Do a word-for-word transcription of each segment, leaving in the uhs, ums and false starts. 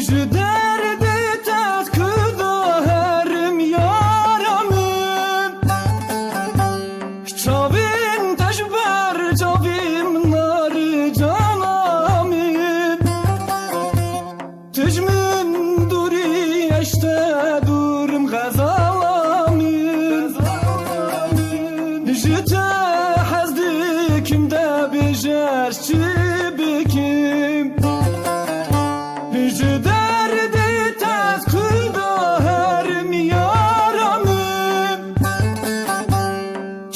Ji derdê te ez kuda herim yara min. Çavên te ji ber çavê min nari cana min. Tu ji min dûrî ez ji te dûrim xezala min. Ji te hez dikim de bêje ez çi bikim. Ji derdê te ez kuda herim yara min.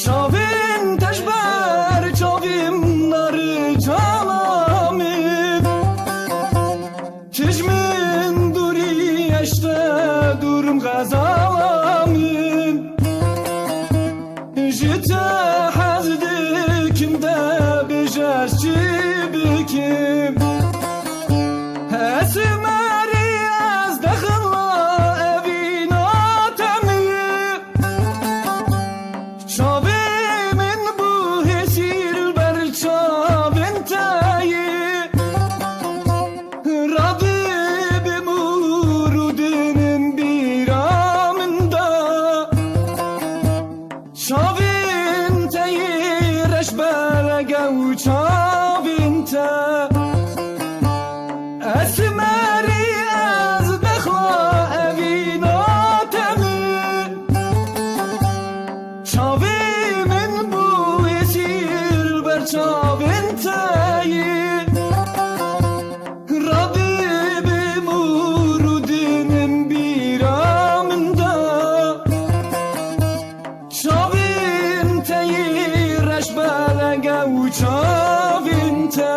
Çavên te ji ber çavê min nari cana min. Tu ji min dûrî ez ji te dûrim xezala min. Ji te hez dikim de bêje ez çi bikim. Esmerî ez dexila evîna te min. Çavê min bû hêsî li ber çavên te yê. Radibim û rûdinim bîra min da. Çavên te yê reş belege û çavên te. Esmerî ez dexla evîna te min. Çavê min bû êsîr ber çavên te yê. Radibim û rûdinim bîra min da. Çavên te yê reş belege û çavên te.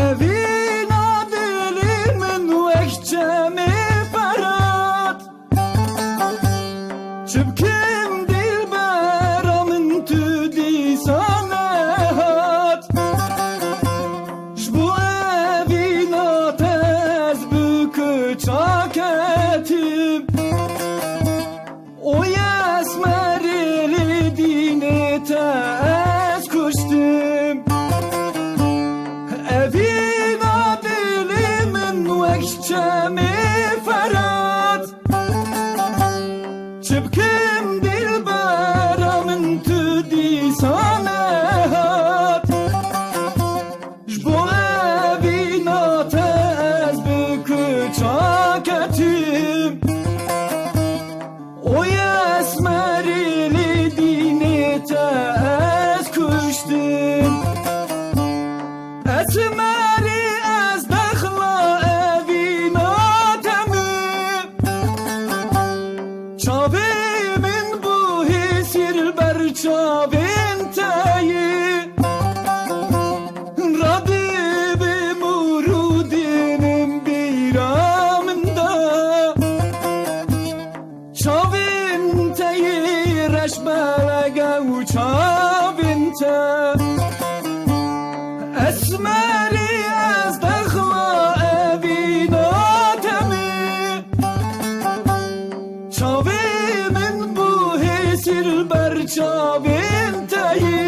Evîna dilê min wek çemê Ferat. Çi bikim dilbera min tu dîsa nehat. Ji bo evîna te ez bi kuça ketim. Oy esmerê li dînê te ez kuştim. Evîna dilê min wek çemê Ferat. Çi bikim dilbera min tu dîsa nehat. Ji bo evîna te ez bi kuça ketim. Oy esmerî li dînê te ez kuştim. Esmerî ez dexla evîna te min. Çavê min bû hêsîr ber çavên te yê. Radibim û rûdinim bîra min da. Çavên te yê reş belege û çavên te. Esmerî ez dexla evîna te min. Çavên te yî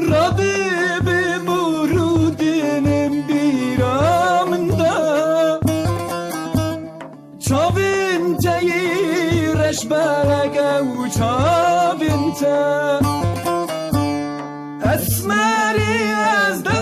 radibin û rûdinin bîra min de. Çavên te yî reşberek ew çavên te. Esmerî ez de